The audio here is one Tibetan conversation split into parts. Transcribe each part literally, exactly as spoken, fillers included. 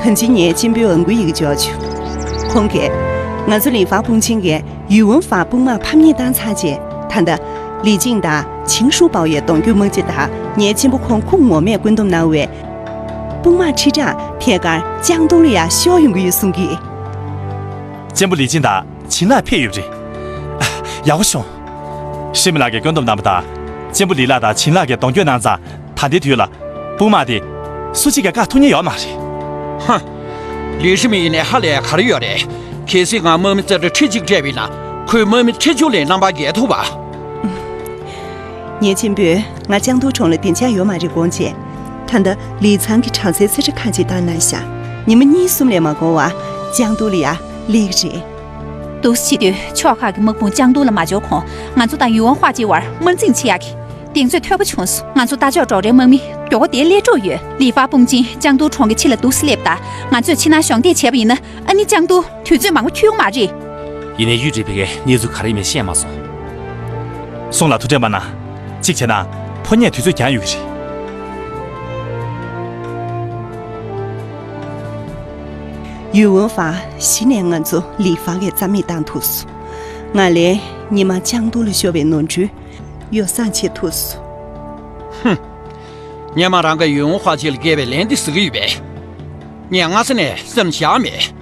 ད་ཅི་ངས་གཅེན་པོའི་ཨང་ཀི་ཡི་གེ་འཇོག་བྱུང་། ཁོང་གིས་ང་ཚོ་ལི་ཧྥ་དཔུང་ཆེན་གྱིས་ཡུས་ཝུན་ཧྥ་དཔུང་དམག་ཕམ་ཉེས་བཏང་ཚར་རྗེས། ད་ལྟ་ལི་ཅིང་དང་ཆིང་ཧྲུའུ་པའོ་ཡའི་གདོང་སྐྱོད་དམག་སྤྱི་དང་ངའི་གཅེན་པོ་ཁོང་སྐུ་ངོ་མས་བཀོད་འདོམས་གནང་བའི་དཔུང་དམག་ཁྲི་ཕྲག་ཐད་ཀར་ཅང་ཏུའུ་ལ་ཡར་ཤོར་ཡོང་གི་ཡོད་གསུང་གི། གཅེན་པོ་ལི་ཅིང་དང་ཆིན་ལགས་ཕེབས་ཡོད་པ་རེད། ཡག་པོ་བྱུང་། ཧྲི་མི་ལགས་ཀྱིས་བཀོད་འདོམས་གནང་བ་དང་། གཅེན་པོ་ལི་ལགས་དང་ཆིན་ལགས་ཀྱིས་གདོང་སྐྱོད་གནང་ཙང་། ད་ལྟའི་དུས་ལ། དཔུང་དམག་དེ། སུ་གཅིག་གིས་བཀག་ཐུབ་མཁན་ཡོད་མ་རེད། ཧ། ལི་ཧྲི་མི་ཡིན་ནའི་ཧ་ལས་ག་རེ་ཡོད་རེད། གལ་སྲིད་ང་དམག་མི་རྩ་ཁྲི་ཁྲི་གཅིག་སྤྲད་པ་ཡིན་ན། ཁོས་དམག་མི་ཁྲི་བཅུ་ལས་རྣམ་པར་རྒྱལ་ཐུབ་པ། ངའི་གཅེན་པོས་ང་ཅང་ཏུའུ་གྲོང་ལ་བདེ་འཇགས་ཡོད་མ་རེད་དགོངས་བྱས། ད་ལྟ་ལི་ཚང་གི་དྲག་རྩལ་རྩེ་གྲ་ཁ་ཅིག་བཏང་གནང་ཤག་ཉི་མ་གཉིས་གསུམ་ལས་མ་འགོར་བར་ཅང་ཏུའུ་ལ་ཡར་སླེབས་ཀྱི་རེད། འདུག་སེ་བྱེད་དུས་ཕྱོགས་ཁག་གི་དམག་དཔུང་ཅང་ཏུའུ་ལ་མ་འབྱོར་གོང་། ང་ཚོ་དང་ཡུས་ཝུན་ཧྭ་ཅིའི་བར་དམར་འཛིང་བྱེད་ཡག་གི་གདེང་ཚོད་མཐོ་པོ་བྱུང་སོང་། ང་ཚོ་རྟ་མཆོག་འབྲོག་རའི་དམག་མི་མགྱོགས་པོ་དེར་སླེབས་འགྲོ་ཡོད། ལི་ཧྥ་དཔུང་ཆེན་ཅང་ཏུའུ་གྲོང་གི་ཕྱི་ལ་འདུག་སེ་སླེབས་དང་། ང་ཚོས་ཕྱི་ནང་གཞོགས་འདེགས་བྱས་པ་ཡིན་ན། ཨ་ནི་ཅང་ཏུའུ་དུས་ཚོད་མང་པོ་འཁྱོལ་ཡོང་མ་རེད། ཡིན་ནའི་གཡུས་ཁྲི་ཕ་གིས་གནས་ཚུལ་ག་རེ་ཡིན་མིན་ཤེས་མ་སོང་། སོང་ལ་ཐུགས་ཁྲལ་མ་གནང་། གཅིག་བྱས་ན། ཕོ་ཉས་དུས་ཚོད་འགྱངས་ཡོད་ཀྱི་རེད། ཡུས་ཝུན་ཧྭ་གཞི་ནས་ང་ཚོ་ལི་ཧྥ་གིས་རྩ་མེད་བཏང་ཐུབ་སོང་། ང་ལས་ཉི་མ་ཅང་ཏུའུ་ལ་ཤོར་བའི་ནོར་འཁྲུལ་ཡོ་བསྲང་བྱེད་ཐུབ་སོང་། ཧུམ། སྔོན་མ་རང་གིས་ཡུས་ཝུན་ཧྭ་ཅི་ལ་བཀལ་བའི་ལན་འདི་ཟ་གི་ཡོད་པས། ངས་སྔ་ས་ནས་སེམས་བཞག་མེད།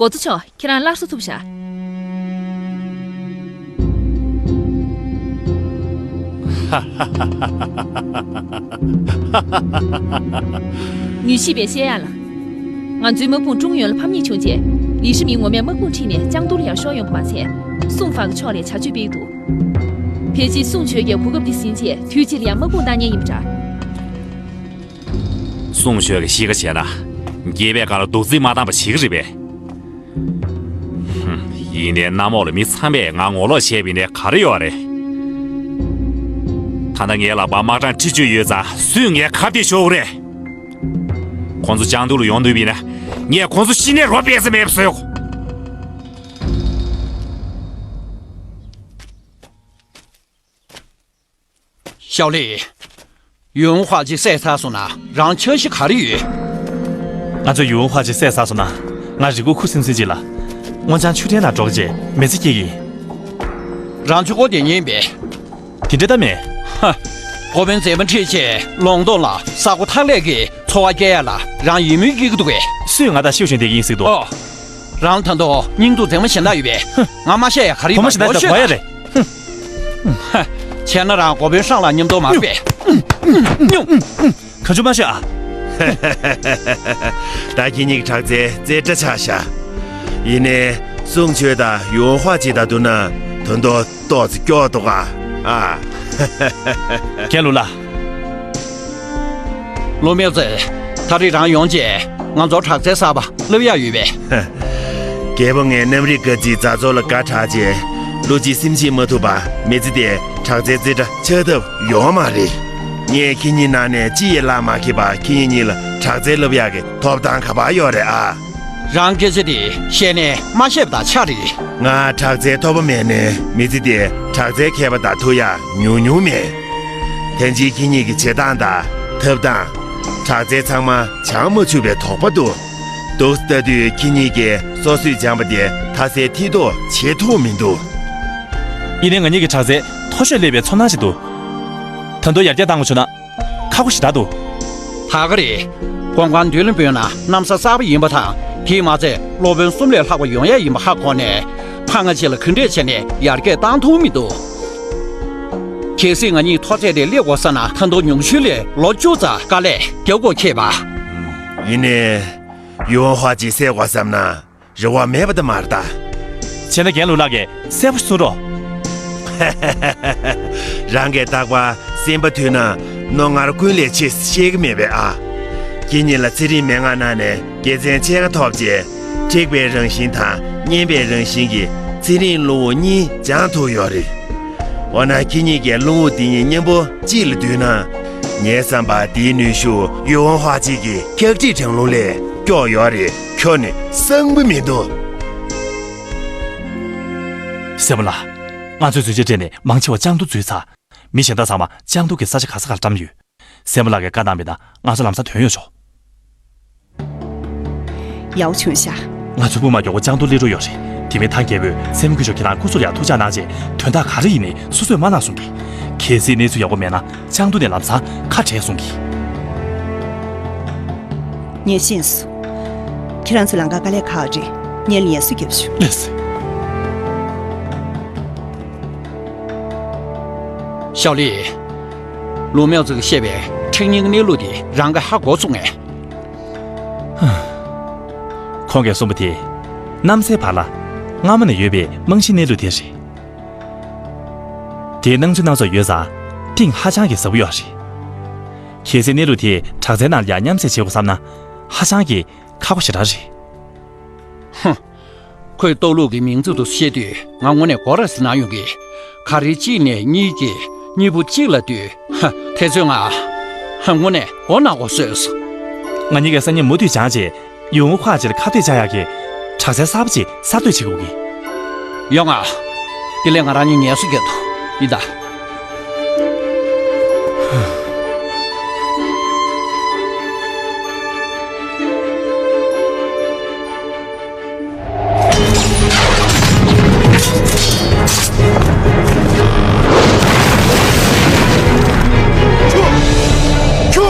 འགོ་གཙོ་མཆོག་ཁྱེད་རང་སླར་གསོ་ཐུབ་ཤག་ངོས་ཤེས་པས་བཤད་ཡག་ལ། ང་ཚོའི་དམག་དཔུང་ཀྲུང་ཡོན་ལ་ཕམ་ཉེས་བྱུང་རྗེས། ལི་ཧྲི་མིའི་ངོ་མས་དམག་དཔུང་ཁྲིད་ནས་ཅང་ཏུའུ་ལ་ཡར་ཤོར་ཡོང་པ་མ་ཟད། སུང་ཧྥ་གི་ཕྱོགས་ལ་བྱ་སྤྱོད་སྤེལ་འདུག་ཕལ་ཆེར་སུང་ཆོས་ཀྱིས་གོ་སྐབས་འདི་ཟིན་རྗེས་དུས་གཅིག་ལ་ཡང་དམག་དཔུང་བཏང་མཁན་ཡིན་པ་འདྲ། སུང་ཆོས་ཀྱིས་གཤིས་ཀ་བྱས་ན། སྒེར་པའི་སྒང་ལ་རྡོག་རྫིས་མ་བཏང་པ་བྱེད་ཀྱི་རེད་པས། ཧུམ། ཡིན་ནའི་གནམ་འོག་ལ་མི་ཚང་མས་ང་ངོ་ལོག་བྱས་པ་ཡིན་ནའི་ག་རེ་ཡོད་རེད། ད་ལྟ་ངའི་ལག་པར་དམག་གྲངས་ཁྲི་བཅུ་ཡོད་ཙང་སུས་ངའི་ཁ་གཏད་གཅོག་གི་རེད། ཁོང་ཚོ་ཅང་ཏུའུ་ལ་ཡོང་འདོད་པ་ཡིན་ན། ངས་ཁོང་ཚོ་གཞི་ནས་རོགས་ཕན་ས་མེད་པ་བཟོ་ཡོད། ཞའོ་ལི། ཡུན་ཧྭ་ཅི་བསད་ཚར་སོང་ན་རང་འཆར་གཞི་ག་རེ་ཡོད། ང་ཚོས་ཡུན་ཧྭ་ཅི་བསད་ཚར་སོང་ན། ང་རི་མགོ་ཁུ་སིམ་སིམ་ཅིག་ལ། སྔོ་ལྗང་ཆུ་ཕྲན་ནང་འགྲོ་གི་བྱས་མི་ཚེ་སྐྱེལ་གི་ཡིན། རང་ཆུ་འཁོར་དེ་ཉིན་པས། དེ་འདྲ་ད་མེད། ཧ། འགོ་དཔོན་མཛེས་མ་ཁྲིད་ཆེད་ལོང་ཏོང་ལ་ས་གོ་ཐག་ལས་ཀྱི་འཚོ་བ་སྐྱེལ་ཡ་ལ་རང་ཡིད་སྨོན་སྐྱེ་གི་འདུག་གས། སུས་ང་དང་ཤེའུ་ཞུན་བསྡད་ཀྱི་ཡིན་ཟེར་གི་འདུག་ཨོ། རང་ད་དུང་སྙིང་སྡུག་མཛེས་མ་གཞན་དག་ཡོད་པས། ཧུམ། ང་མ་བཤད་ཡ་ག་རེ་ཡིན་པ་ངོ་ཤེས་ན་ད་གོ་ཡ་རེད། ཧུམ། ཧ། བྱས་ན་རང་འགོ་དཔོན་ཧྲང་ལ་མཉམ་དུ་མ་རུབ་པས། གང་བྱུང་མ་ཤོད་ཨ། ད་ཁྱེད་གཉིས་ཀྱི་དྲག་རྩལ་རྩེ་གྲ་ཆགས་ཤག་ཡིན་ནའི་སུང་ཆོས་དང་ཡུན་ཧྭ་ཅི་དང་བསྡུར་ན་དོན་དུ་ཏོག་ཙམ་སྐྱོ་འདུག་ཨ། ཨ། རྒན་ལུ་ལགས། ལུ་མེའུ་ཙེ། ད་རེས་རང་ཡོང་རྗེས་ང་ཚོར་དྲག་རྩལ་གསར་པ་བསླབ་ཡག་ཡོད་པས། རྒད་པོ་ངས་གནམ་རི་དཀར་རྩེའི་རྫ་མཚོ་ལ་སྒ་དྲགས་རྗེས་ལོ་གཅིག་སེམས་ཤེས་མ་ཐུབ་པར་མི་ཚེ་འདིར་དྲག་རྩལ་རྩེ་གྲ་ཆགས་ཐབས་ཡོད་མ་རེད། ངས་ཁྱེད་གཉིས་ནང་ནས་ཅི་ཡིས་བློ་མ་ཁེལ་བར་ཁྱེད་གཉིས་གཉིས་ལ་དྲག་རྩལ་བསླབ་ཡག་གི་ཐོབ་ཐང་ག་པར་ཡོད་རེད་ཨ། རང་སྐད་ཆ་དེ་བཤད་ནས་མ་བཤད་པ་དང་ཆ་རེད། ང་དྲག་རྩལ་ཐོབ་པ་མེད་ནའི་མི་ཚེ་འདིར་དྲག་རྩལ་མཁས་པ་དང་ཐུག་ཡག་ཉུང་ཉུང་མེད། དེ་རྗེས་ཁྱེད་གཉིས་ཀྱི་བྱེད་སྟངས་དང་ཐབས་སྟངས། དྲག་རྩལ་ཚང་མ་བྱང་མ་ཆུབ་པའི་དོགས་པ་འདུག་འདུག་ལྟ་དུས་ཁྱེད་གཉིས་ཀྱིས་སོ་སོས་སྦྱངས་པ་དེ་མཐའ་གསལ་མཐིལ་རྟོགས་བྱེད་ཐུབ་མི་འདུག་ཡིན་ནའི་ང་གཉིས་ཀྱི་དྲག་རྩལ་མཐོ་ཤོས་སླེབས་པའི་ཚོར་སྣང་ཞིག་འདུག་ད་དུང་ཡར་རྒྱས་གཏང་དགོས་བྱུང་ན། ཁག་པོ་ཞེ་དྲག་འདུག་ད་ག་རེད། གོམ་གང་མདུན་ལ་འབོད་ན་གནམ་ས་གསར་པ་ཡིན་པ་དང་། དེས་མ་ཚད་སློབ་དཔོན་གསུམ་ལས་ལྷག་པ་ཡོང་ཡ་ཡིན་པ་ཧ་གོ་ནས། ཕ་ང་ཅིག་ལ་ག་འདྲས་བྱས་ནས་ཡར་རྒྱས་གཏང་ཐུབ་མི་འདུག་གལ་སྲིད་ང་གཉིས་མཐོ་ཚད་དེ་སླེབས་དགོས་ས་ན་ད་དུང་ཉུང་ཤོས་ལས་ལོ་བཅུ་ཙམ་དཀའ་ལས་རྒྱག་དགོས་ཁེལ་བ། ཡིན་ནའི། ཡུན་ཧྭ་ཅི་བསད་དགོས་བསམ་ན། རེ་བ་མེད་པ་ད་མ་རེད་ད། བྱས་ན་རྒན་ལུ་ལགས་ཀྱིས་གསལ་པོ་གསུང་རོགས། རང་གིས་རྟག་པར་སེམས་པ་མཐུན་ན་རྣོ་ངར་ཀུན་ལས་ཆེ་ཤེས་ཀྱི་མེད་པས་ཨ། ཁྱེད་གཉིས་ལ་ཚེ་རིང་མན་ངག་ནང་ནས་དགེ་མཚན་ཕྱེད་ཀ་ཐོབ་རྗེས་མཁྲེགས་པའི་རང་བཞིན་དང་སྙན་པའི་རང་བཞིན་གྱི་ཚེ་རིང་གློ་བོ་གཉིས་སྦྱང་ཐུབ་ཡོད་རེད། འོ་ན་ཁྱེད་གཉིས་ཀྱིས་རླུང་བུ་འདི་གཉིས་མཉམ་པོ་གཅིག་ལ་བསྡུས་ན། ངའི་བསམ་པར་འདིའི་ནུས་ཤུགས་ཡུས་ཝུན་ཧྭ་ཅིག་གི་ཁྱབ་འབྱེད་གྲང་རླུང་ལས་མགྱོགས་ཡོད་རེད། ཁྱོན་ནས་བསམ་པ་མི་འདུག་སྲས་མོ་ལགས། ང་ཚོས་རྫུན་ཆས་སྤྲད་ནས་མང་ཆེ་བ་ལྕང་ཏོ་འཛུལ་ཚར། མི་གཞན་དག་ཚང་མ་ལྕང་ཏོ་གི་ས་ཆ་ག་ས་གར་བཀྲམ་ཡོད། སྲས་མོ་ལགས་ཀྱིས་བཀའ་གནང་བ་ཡིན་ན་ང་ཚོ་ལམ་སང་ཐོན་ཡོང་ཆོག 姚琼霞。 ང་ཚོའི་དཔུང་དམག་མགྱོགས་པོ་ལྕང་ཏོ་སླེབས་འགྲོ་ཡོད་རེད། དེ་མིན་ཐང་རྒྱལ་པོས་སྲས་མོ་སྐུ་ཞབས་ཁྱེད་རང་སྐུ་གཟུགས་ལ་ཡང་ཐུགས་ཅག་གནང་བྱས། དོན་དག་ག་རེ་ཡིན་ནའི་སོ་སོས་མ་གནང་གསུང་གི། གལ་སྲིད་གནས་ཚུལ་ཡག་པོ་མེད་ན་ལྕང་ཏོ་ནས་ལམ་སང་ཁ་བྲལ་གསུང་གི། ངས་ཤེས་སོང་། ཁྱེད་རང་ཚོས་ལམ་ཁ་དཀའ་ལས་ཁག་རེད། ངས་ལན་གསོ་རྒྱབ་ཆོག་ལགས་སོ། ཞའོ་ལི། ལུའུ་མའོ་ཙི་གིས་བཤད་པའི་ཁྲེང་ཉིང་གི་གནས་ལུགས་དེ་རང་གིས་ཧ་གོ་སོང་ངས། ཁོང་གིས་གསུངས་པ་དེ། གནམ་སའི་བར་ལ་སྔ་མོ་ནས་ཡོད་པའི་རྨང་གཞིའི་གནས་ལུགས་དེ་རེད། དེའི་སྣང་ཚུལ་སྣ་ཚོགས་ཡོད་ཙང་གཏིང་ཧ་ཅང་གི་ཟབ་པོ་ཡོད་རེད། གལ་སྲིད་གནས་ལུགས་དེ་དྲག་རྩལ་ནང་ལ་ཡང་མཉམ་བསྲེས་བྱེད་དགོས་བསམ་ན་ཧ་ཅང་གི་ཁག་པོ་ཞེ་དྲག་རེད། ཧུམ། ཁོས་ལྟོ་ལུག་གི་མིང་ཚིག་ཏུ་བཤད་དུས་ང་དངོས་གནས་མགོ་ར་ཟིན་གནང་ཡོང་གི། ག་རེ་གཅིག་ནས་གཉིས་ཀྱིས་གཉིས་པོ་གཅིག་ལ་ལྟོས། ཧ། དེ་ཚོས་ང་། ཧ། དངོས་གནས་མགོ་ན་གོ་བཟོས་སོང་། ང་གཉིས་ཀས་སང་ཉིན་མུ་མཐུད་སྦྱངས་རྗེས་ཡུས་ཝུན་ཧྭ་ཅིག་ལ་ཁ་གཏད་བཅག་ཡག་གི་དྲག་རྩལ་གསར་པ་ཅིག་གསར་གཏོད་བྱེད་དགོས་ཀྱི། ཡོང་ང་། དེ་ལས་ང་རང་གཉིས་ངལ་གསོ་རྒྱག་ཐུབ་ཡིན་ད། ཁྱོ། ཁྱོ།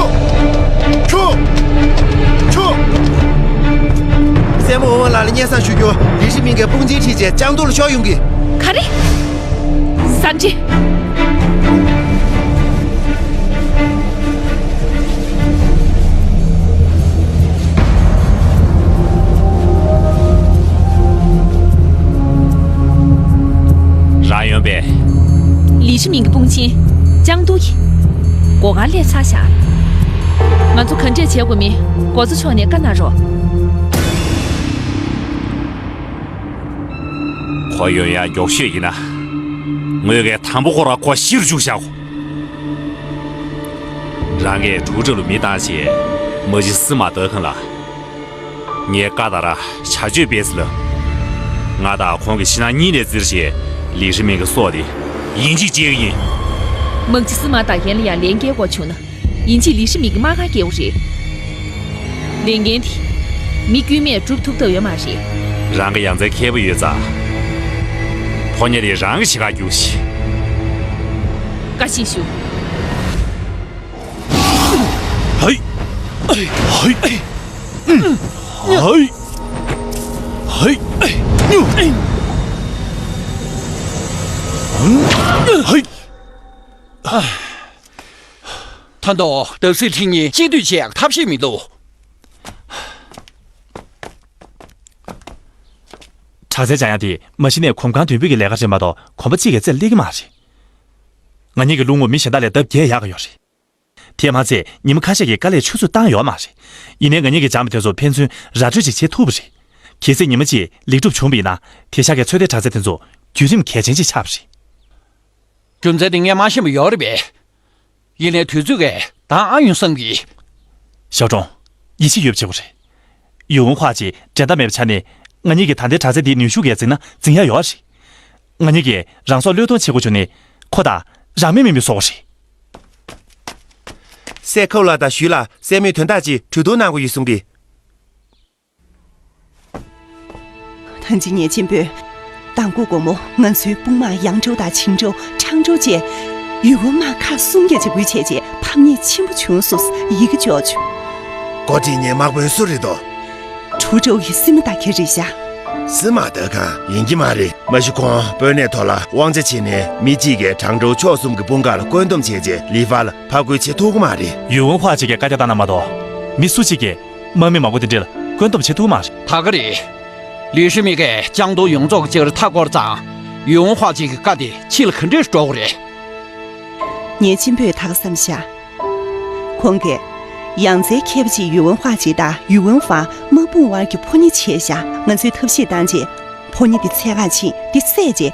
ཁྱོ། ཁྱོ། སྲས་མོ་ཝུའུ་ཝུན་ལགས་ལ་སྙན་སེང་ཞུ་རྒྱུར་ལི་ཧྲི་མིང་གིས་དཔུང་ཆེན་ཁྲིད་བྱས་ལྕང་ཏོ་ལ་ཤོར་ཡོང་གི། ག་རེ། ཟ་འདྲེ། རང་ཡོང་པས། ལི་ཧྲི་མིང་གི་དཔུང་ཆེན་ལྕང་ཏོ་ཡིན། སྒོ་ཁར་སླེབས་ཚར་བཞག་ང་ཚོ་ག་འདྲས་བྱེད་དགོས་མིན་མགོ་གཙོ་མཆོག་ནས་བཀའ་གནང་རོགས། ཁོ་ཡོང་ཡག་མགྱོགས་ཤོས་ཡིན་ན། ངོས་ཀས་དང་པོ་ཁོ་རང་ཁོ་ཤི་རུ་བཅུག་བཞག་གོ། རང་གིས་གྲུ་ཁྲབ་ལ་མི་བཏང་བྱས་མ་གཞི་སི་མ་ཏོ་ཁང་ལ། ངས་བཀའ་ལྟར་བྱ་སྤྱོད་སྤེལ་ཟེར་ལ། ང་དང་ཁོང་གི་ཕྱི་ནང་གཉིས་ནས་བཙིར་བྱས་ལི་ཧྲི་མིང་གི་སྲོག་དེ་ཡིན་གཅིག་སྐྱེལ་གི་ཡིན། མ་གཞི་སི་མ་ཏོ་ཁང་ལ་ཡང་ལས་འགན་དགོས་བྱུང་ན། ཡིན་གཅིག་ལི་ཧྲི་མིང་གི་དམག་སྒར་སྐྱེལ་དགོས་རེད། ལས་འགན་དེ་མི་དཀྱུས་མས་སྒྲུབ་ཐུབ་ཐབས་ཡོད་མ་རེད། རང་གི་ཡང་རྩེ་མཁས་པོ་ཡོད་ཙང་། ཕོ་ཉ་དེ་རང་གི་ཕྱི་ཁར་རྒྱུགས་ཤིག་བཀའ་བཞིན་ཞུ། ཧའི། ཧའི། ཧའི། ཧའི། ད་དུང་བརྡབ་གསིག་ཁྲི་གཉིས་གཅིག་སྡུད་བྱེད་ཡག་ཐབས་ཤེས་མི་འདུག་དྲག་རྩལ་སྦྱང་ཡག་དེ་མ་གཞི་ནས་གོམ་གང་མདུན་སྤོས་ཀྱི་ལས་ཀ་རེད་མ་གཏོགས་གོམ་པ་གཅིག་གི་རྩེར་སླེབས་ཀྱི་མ་རེད། ང་གཉིས་ཀྱི་རླུང་བུ་མི་གཞན་དག་ལས་ལྡབ་བརྒྱད་ཡག་ག་ཡོད་རེད། དེས་མ་ཚད་ཉི་མ་ཁ་ཤས་ཀྱི་དཀའ་ལས་ཆུད་ཟོས་བཏང་ཡོད་མ་རེད། ཡིན་ནའི་ང་གཉིས་ཀྱིས་སྦྱངས་པ་དེ་ཚོ་ཕན་ཚུན་ར་སྤྲོད་ཅིག་བྱེད་ཐུབ་པ་རེད། གལ་སྲིད་ཉི་མ་གཅིག་ལེགས་གྲུབ་བྱུང་བ་ཡིན་ན་དེང་སང་གི་ཚོད་ལྟའི་དྲག་རྩལ་དེ་ཚོ་བརྒྱུད་རིམ་གལ་ཆེན་ཅིག་ཆགས་པ་རེད། རྒྱུ་མཚན་དེ་ངས་མ་ཤེས་པ་ཡོད་རེད་པས། ཡིན་ནའི་དུས་ཚོད་ཀྱིས་འདང་ཨ་ཡོང་བསམ་གི། ཞའོ་ཀྲུང་། ཡིད་ཆེས་ཡོད་པ་བྱེད་དགོས་རེད། ཡུས་ཝུན་ཧྭ་ཅིག་འགྲན་ཟླ་མེད་པ་ཆགས་ནས་ང་གཉིས་ཀྱིས་ད་ལྟའི་དྲག་རྩལ་འདིའི་ནུས་ཤུགས་འགན་འཛིན་ན་འཛིན་ཡ་ཡོད་རེད། ང་གཉིས་ཀྱིས་རང་སྲོག་བློས་གཏོང་བྱེད་དགོས་བྱུང་ནས་ཁོ་དང་རང་མོས་མེད་པའི་བཟོ་བོ་རེད། སྲས་ཁའུ་ལགས་དང་ཞུས་ལགས་སྲས་མོས་དོན་དག་ཅིག་གྲོས་བསྡུར་གནང་དགོས་ཡོད་གསུང་གི། ཐང་ཅིན་ཉེ་ཆེན་པོས། དང་པོ་དགོང་མོ་ང་ཚོའི་དཔུང་དམག་ཡང་ཀྲོའུ་དང་ཆིང་ཀྲོའུ་ཁྲང་ཀྲོའུ་བཅས་ཡུས་ཝུན་དམག་ཁག་གསུམ་བརྒྱ་ཅིག་འབུད་བྱས་རྗེས་ཕམ་ཉེས་ཆེན་པོ་བྱུང་སོང་ཡི་གེ་འབྱོར་བྱུང་། འགོ་ཁྲིད་ངའི་དམག་དཔོན་སུ་རེད་དོ། ཁྲུའུ་ཀྲོའུ་ཡི་སི་མ་ཏ་ཁེ་རེད་ཤག་སི་མ་ཏ་ཁང་ཡིན་གྱི་མ་རེད། མ་གཞི་ཁོང་དཔོན་གནས་ཐོག་ལ་དབང་ཆ་བྱིན་ནས་མི་གཅིག་གིས་ཁྲང་ཀྲོའུ་ཕྱོགས་གསུམ་གྱི་དཔུང་ཁག་ལ་བཀོད་འདོམས་བྱས་རྗེས་ལི་ཧྥ་ལ་ཕར་རྒོལ་བྱེད་ཐུབ་ཀྱི་མ་རེད། ཡུས་ཝུན་ཧྭ་ཅིག་གིས་བཀའ་རྒྱ་བཏང་ན་མ་གཏོགས་མི་སུ་གཅིག་གིས་དམག་མི་མང་པོ་དེ་འདྲ་ལ་བཀོད་འདོམས་བྱེད་ཐུབ་ཀྱི་མ་རེད། ད་ག་རེད། ལི་ཧྲི་མི་གིས་ལྕང་ཏོ་ཡོངས་རྫོགས་ཀྱི་ཕྱིར་མཐའ་བསྐོར་ཙང་། ཡུས་ཝུན་ཧྭ་ཅིག་གི་བཀའ་དེ་ཕྱི་ལ་ག་འདྲས་འགྲོ་གི་རེད། ངའི་གཅེན་པོས་ད་ག་བསམ་ཤག་ཁོང་གིས་ཡང་རྩེ་མཁས་པ་ཅིག་ཡུས་ཝུན་ཧྭ་ཅིག་དང་ཡུས་ཝུན་ཧྥང་དམག་དཔུང་དབར་གྱི་ཕོ་ཉ་བྱས་ཤག་ང་ཚོས་ཐབས་ཤེས་བཏང་རྗེས་ཕོ་ཉ་དེ་འཚོལ་ག་ཕྱིན་དེ་བསད་རྗེས་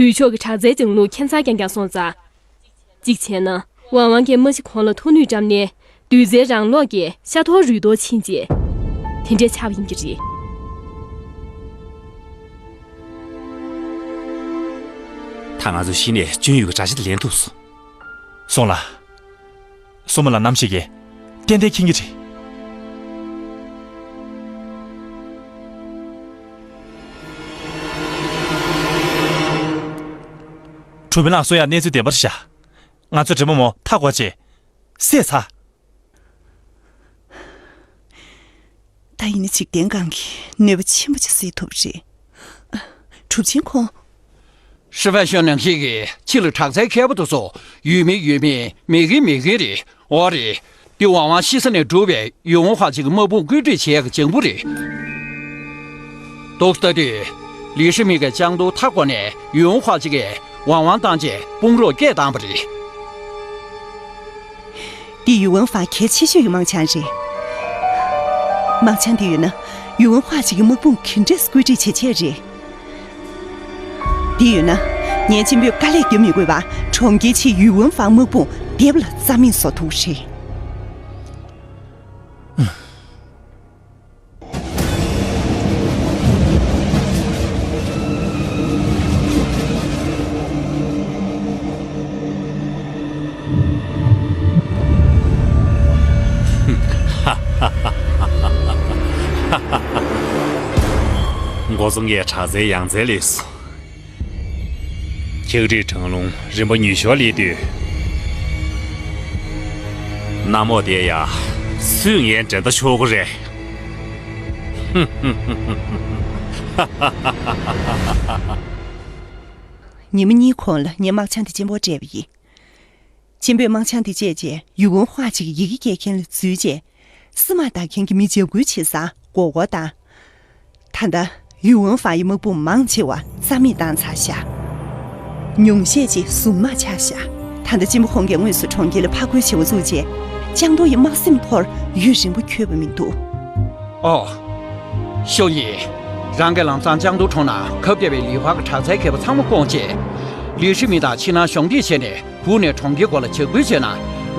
འདུས་ཕྱོགས་ཀྱི་དྲག་རྩལ་སྦྱང་ལུགས་ཁྱད་མཚར་རྐྱང་རྐྱང་སོང་ཙང་། གཅིག་བྱས་ན། ཝང་ཝང་གིས་མ་གཞི་གོང་ལ་མཐོ་ནུས་བཀྲམ་ནས་རྡུལ་རྫས་རང་སློག་གིས་ཤ་འཐོར་རུས་འཐོར་ཕྱིན་རྗེས། དེ་འདྲའི་ཆགས་པ་ཡིན་གྱི་རེད། ད་ང་ཚོ་གཞི་ནས་སྐྱོན་ཡོད་ཀྱི་དགྲ་ཤ་དེ་ལེན་ཐུབ་སོང་། སོང་ལ། སོ་མ་ལ་ནམ་ཞིག་གིས་ཏན་ཏན་མཁྱེན་གྱི་རེད། གྲུབ་པའི་ལགས་སོ་ཡ་གནས་ཚུལ་བདེན་པར་བཞག་ང་ཚོ་འདྲེ་མོ་མོ་མཐའ་བསྐོར་བྱས། བསད་ཚར། ད་ཡིན་ན་འཇིག་རྟེན་སྒང་གི་གནོད་པ་ཆེན་པོ་ཅིག་སེལ་ཐུབ་རེད། གྲུབ་ཆེན་ཁོང་། ཧྲི་ཧྥན་ཤོན་ནང་ཤེས་ཀྱིས་ཕྱི་ལ་དྲག་རྩལ་མཁས་པོ་དེ་ཚོ་ཡོད་མིན་ཡོད་མིན་མེད་མཁན་མེད་མཁན་རེད། འོ་རེད། འདི་ཝང་ཝང་ཤི་ས་ནས་གྲུབ་པའི་ཡུས་ཝུན་ཧྭ་ཅིག་གི་དམག་དཔུང་བཀོད་སྒྲིག་བྱེད་ཡག་གི་ལྗང་བུ་རེད། མདོར་བསྡུས་ན། ལི་ཧྲི་མི་གིས་ལྕང་རྡོ་མཐའ་བསྐོར་ནས་ཡུས་ཝུན་ཧྭ་ཅིག་གིས་ཝང་ཝང་བཏང་རྗེས་དཔུང་རོགས་སྐད་བཏང་བ་རེད། འདི་ཡུས་ཝུན་ཧྭ་གལ་ཆེ་ཤོས་ཀྱི་དམག་འཆང་རེད། དམག་འཆང་འདི་ཡོད་ན་ཡུས་ཝུན་ཧྭ་ཅིག་གི་དམག་དཔུང་ག་འདྲས་བཀོད་སྒྲིག་བྱེད་ཆེད་རེད། དེ་ཡོད་ན། ཉན་ཆེན་པོས་དཀའ་ལས་རྒྱག་མི་དགོས་པར་གྲོང་ཁྱེར་ཆེ་ཡུས་ཝུན་ཧྥང་དམག་དཔུང་སྡེབ་ལ་རྩ་མེད་བཟོ་ཐུབ་རེད། འགོ་གཙོ་ངས་དྲག་རྩལ་ཡང་རྩལ་སླེབས་སོང་། འཁྱགས་རིའི་གྲང་རླུང་རིམ་པ་མྱུར་ཤོས་སླེབས་དུས། གནམ་འོག་འདིར་ཡང་སུས་ངའི་འགྲན་ཟླ་ཆོག་གི་རེད། ཉི་མ་གཉིས་གོང་ལ་ངས་དམག་ཆང་དེ་གཅེན་པོར་སྤྲད་པ་ཡིན། གཅེན་པོས་དམག་ཆང་དེ་བཅད་རྗེས་ཡུས་ཝུན་ཧྭ་ཅིག་གི་ཡི་གེ་སྐྱེལ་མཁན་ལ་འཛུལ་རྗེས། སྲིད་དམག་བདག་མཁན་གྱི་མི་འཇབ་རྒོལ་བྱེད་སར་མགོ་སྐོར་བཏང་། ད་ལྟ་ཡུས་ཝུན་ཧྭ་ཡི་དམག་དཔུང་མང་ཆེ་བ་རྩ་མེད་བཏང་ཚར་བཞག་ཉུང་ཤས་ཅིག་གཟུངས་དམག་ཆགས་བཞག་ད་ལྟ་གཅེན་པོ་ཁོང་གིས་དངོས་སུ་གྲོང་ཁྱེར་ལ་ཕར་རྒོལ་བྱེད་འགོ་བཙུགས་རྗེས། ལྕང་རྡོ་ཡི་དམག་སེམས་མཐོར་ཡུན་རིང་པོ་འཁྱོལ་བ་མི་འདུག་ཨོ། ཤོ་ཡི། རང་གིས་ལམ་སང་ལྕང་རྡོ་གྲོང་ནང་ཁ་གཏད་པའི་ལི་ཧྥང་གི་དྲག་རྩལ་མཁས་པ་ཚང་མ་བསྐོངས་རྗེས། ལི་ཧྲི་མི་དང་ཕྱི་ནང་གཞོགས་འདེགས་བྱས་ནས་སྦུག་ནས་གྲོང་ཁྱེར་སྐོར་ལ་འཇབ་རྒོལ་བྱས་ན།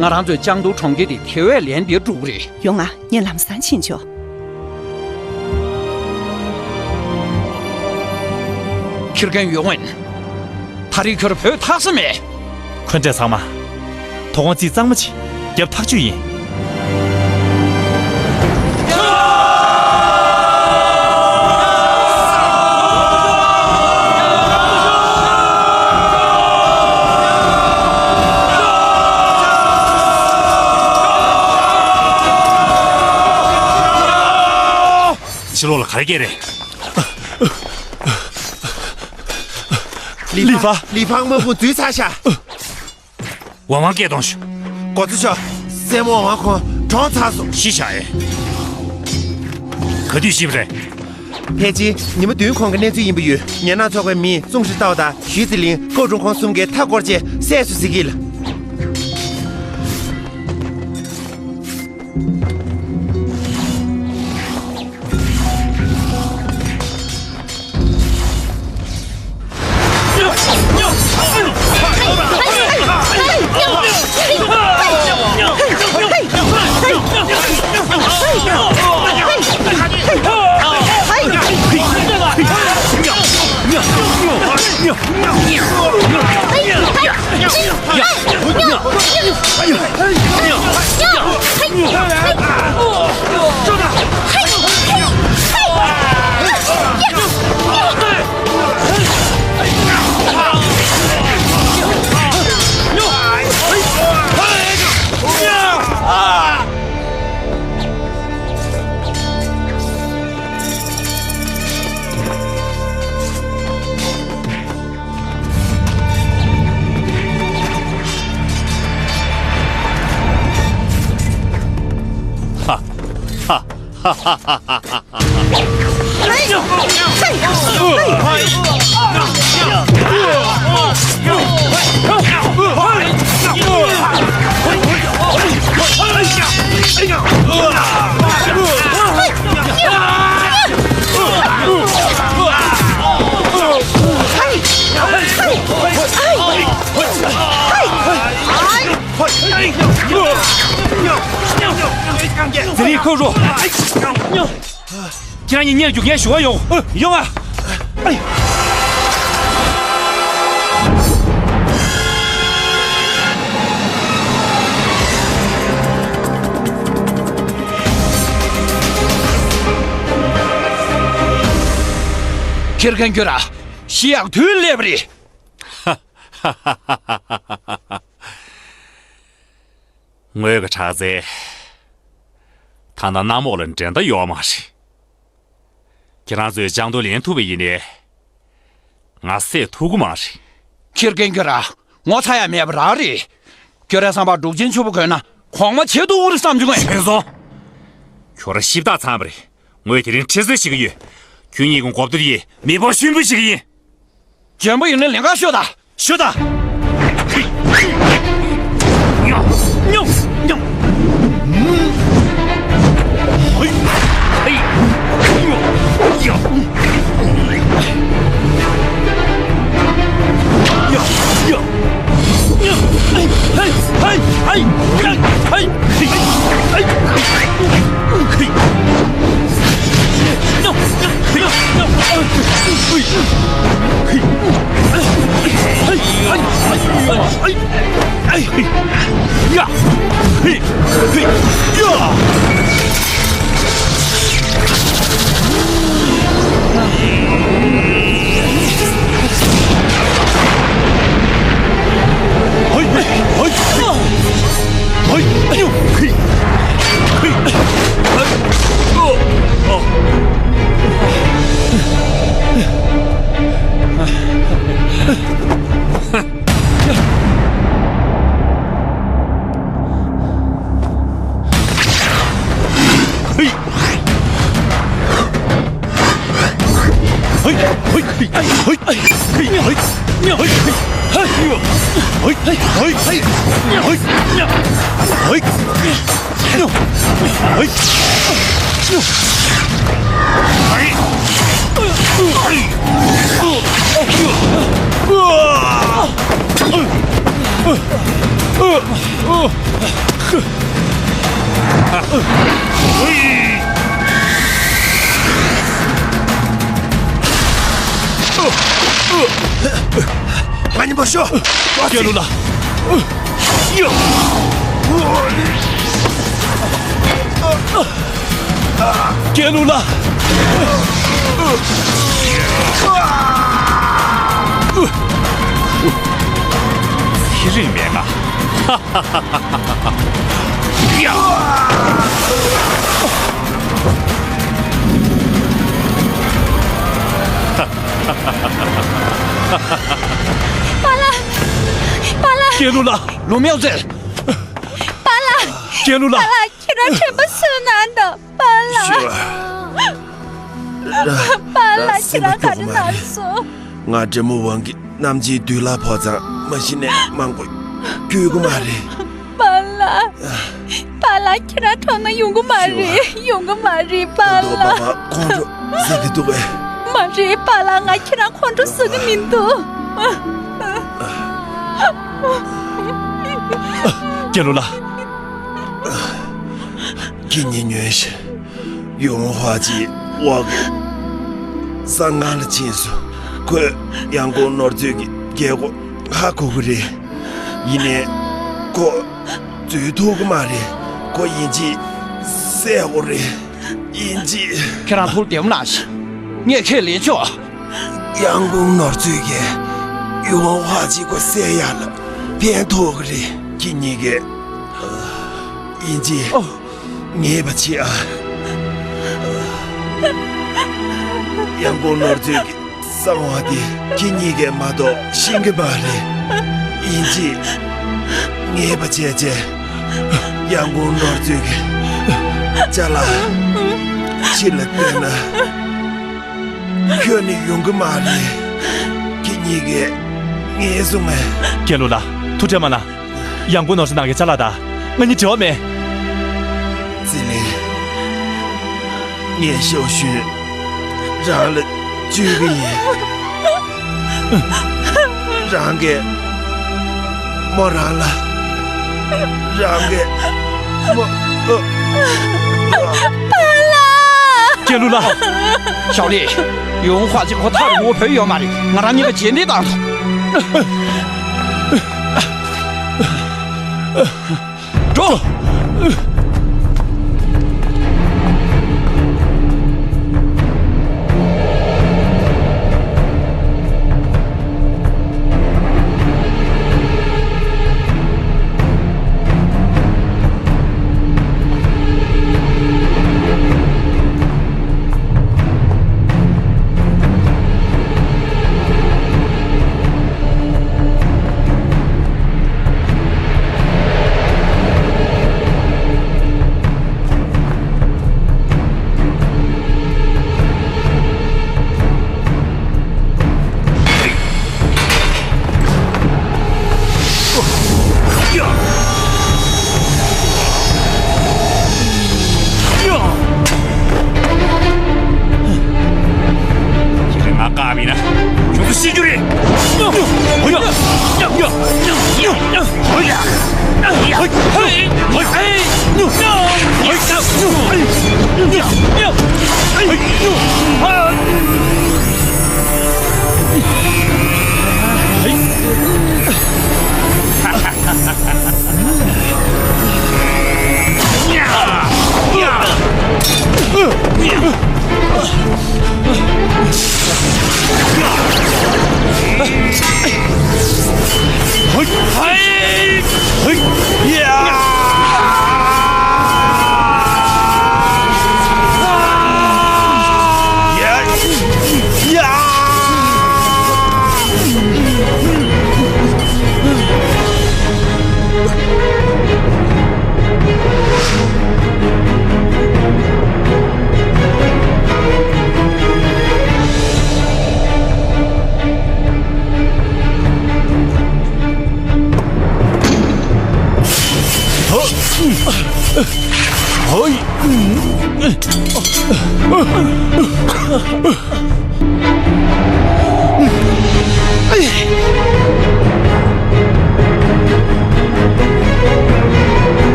ང་རང་ཚོའི་ལྕང་རྡོ་གྲོང་ཁྱེར་དེ་དེ་བས་ལན་འདེབས་འགྲོ་གི་རེད། ཡོང་ང་། ངས་ལམ་སང་ཕྱིན་ཆོག་ཁྱི་རྒན་ཡོང་ངན། ད་རེས་ཁྱོད་བུད་ཐག་ས་མེད། འཁོན་འདྲེ་ཚང་མ། དོ་དགོང་རྩིས་གཙང་མ་ཅིག་རྒྱབ་ཐག་གཅོད་ཡིན། ཕྱི་ལོགས་ལ་ག་རེ་སྐྱེས་རེད། ལི་ཧྥང་། ལི་ཧྥང་དམག་དཔུང་འཛུལ་ཚར་ཤག་ཝང་ཝང་སྐད་གཏོང་ཤོག་འགོ་གཙོ་མཆོག་སྲས་མོ་ཝང་ཝང་ཁོང་གྲོངས་ཚར་སོང་། ཤི་བཞག་ཨེ། ག་དུས་ཤི་བ་རེད། ཕལ་ཆེར་ཉི་མ་བདུན་གོང་གི་གནས་ཚུལ་ཡིན་པ་ཡོད། ཉེ་ནག་ཚོགས་པའི་མིས་ཙུང་ཧྲི་ཏའོ་དང་ཞུས་ཙི་ལིང་། ཀའོ་ཀྲུང་ཁོང་གསུམ་གྱིས་མཐའ་བསྐོར་རྗེས་བསད་སོང་ཟེར་གྱི་ཡོད་ལ། ཟི་ལིང་ཁོ་རུ། ཁྱེད་རང་གཉིས་གཉེར་རྒྱུག་མཁན་ཞུ་བ་ཡོང་། ཡོང་ཨ། ཁྱེར་མཁན་ཁྱོད་ར་ཤི་ཡག་དུས་སླེབས་པ་རེད། ངོས་ཀྱི་དྲག་རྩལ། ད་ལྟ་གནམ་འོག་ལ་འགྲན་ཟླ་ཡོད་མ་རེད། ཁྱེད་རང་ཚོས་ལྕང་རྡོ་ལེན་ཐུབ་པ་ཡིན་ནའི། ང་བསད་ཐུབ་ཀྱི་མ་རེད། ཁྱེར་མཁན་ཁྱོད་ར་ངོ་ཚ་ཡ་མེད་པ་རང་རེད། ཁྱོད་རའི་བསམ་པར་འབྲུག་ཆེན་ཕྱུག་པོ་དགོས་ན་གོང་མ་ཆེ་ཐུག་རེད་བསམ་བྱུང་ངས། ཕན་སོང་། ཁྱོད་ར་ཞིབ་ཏག་ཚང་པ་རེད། ངོས་དེ་རིང་ཁྲི་སེ་ཞིག་གི་ཡོད། ཁྱོད་གཉིས་ཀྱི་མགོ་བདེ་ཡིས་མི་ཕོ་ཤུན་པོ་ཞིག་ཡིན། འཇོན་པོ་ཡིན་ན་ལེན་ཁ་ཤོད་ད། ཤོད་ད། ང་གཉིས་པོ་ཤོག་རྒྱལ་བློན་ལགས། རྒྱལ་བློན་ལགས། ཚེ་རིང་མེད་ན། པཱ་ལགས། པཱ་ལགས། རྒྱལ་བློན་ལགས། ལུང་མེའོ་ཙེ། པཱ་ལགས། རྒྱལ་བློན་ལགས། པཱ་ལགས། ཁྱེད་རང་དྲན་པ་གསོས་གནང་དང་། པཱ་ལགས། ཤོ། པཱ་ལགས། ཁྱེད་རང་ག་རེ་ལབ་སོང་། ང་འདྲེ་མོ་ཝང་གི་ནམ་ཕྱེད་དུས་ལ་ཕོག་ཙང་མ་གཞི་ནས་མང་པོ་སྐྱོ་གི་མ་རེད། པཱ་ལགས། པཱ་ལགས། ཁྱེད་རང་གྲོངས་ན་ཡོང་གི་མ་རེད། ཤོ། ཡོང་གི་མ་རེད། པཱ་ལགས། ཁོང་ཁྲོ་ཟ་གི་འདུག་གས། མ་རེད། པཱ་ལགས། ང་ཁྱེད་རང་ཁོང་ཁྲོ་ཟ་གི་མི་འདུག་རྒྱལ་བློན་ལགས། ཁྱེད་གཉིས་ཉོན་ཞིག་ཡུང་ཧྭ་ཅི་འོག་གི་གསང་སྔགས་ལ་ཕྱིན་སོང་། ཁོས་ཡང་ཀོང་ནོར་བཅོས་ཀྱི་རྒྱལ་སྒོ་ཧ་གོ་གི་རེད། ཡིན་ནའི་ཁོ་འཛུལ་ཐུབ་ཀྱི་མ་རེད། ཁོ་ཡིན་གཅིག་བསད་དགོས་རེད། ཡིན་གཅིག་ཁྱེད་རང་ཐུགས་བདེ་མོ་གནང་ཞིག་ངས་ཁས་ལེན་ཆོག་ཡང་ཀོང་ནོར་བཅོས་ཀྱིས་ཡུང་ཧྭ་ཅི་ཁོ་བསད་ཡག་ལ་ཕན་ཐོགས་ཀྱི་རེད། ཁྱེད་གཉིས་ཀས་ཡིན་གཅིག་ཨོ། ངེས་པ་བྱེད་ཨ། ཡང་ཀོང་ནོར་བཅོས་ཀྱི་གསང་བ་དེ་ཁྱེད་གཉིས་ཀས་མ་གཏོགས་ཤེས་ཀྱི་མ་རེད། ཡིན་གཅིག་ངེས་པ་བྱས་བྱས། ཡང་ཀོང་ནོར་བཅོས་ཀྱི་ཅ་ལག་ཕྱི་ལ་བཏོན་ན་ཁྱོན་ནས་ཡོང་གི་མ་རེད། ཁྱེད་གཉིས་ཀས་ངེས་སོང་ངས། རྒྱལ་བློན་ལགས། ཐུགས་ཁྲལ་མ་གནང་། ཡང་ཀོང་ནོར་བཅོས་ནང་གི་ཅ་ལག་དང་ང་གཉིས་འབྲེལ་བ་མེད། ཙི་ལི། ངས་ཞའོ་ཞུན་རང་ལ་བཅོལ་གི་ཡིན། རང་གིས་མོ་རང་ལ། རང་གིས་མོ། པཱ་ལགས། རྒྱལ་བློན་ལགས། ཞའོ་ལི། ཡུང་ཧྭ་ཅི་ཁོ་ཐག་རིང་པོ་བུད་ཡོད་མ་རེད། ང་རང་གཉིས་ཀ་རྗེས་འདེད་བཏང་ཐུབ། འགྲོ།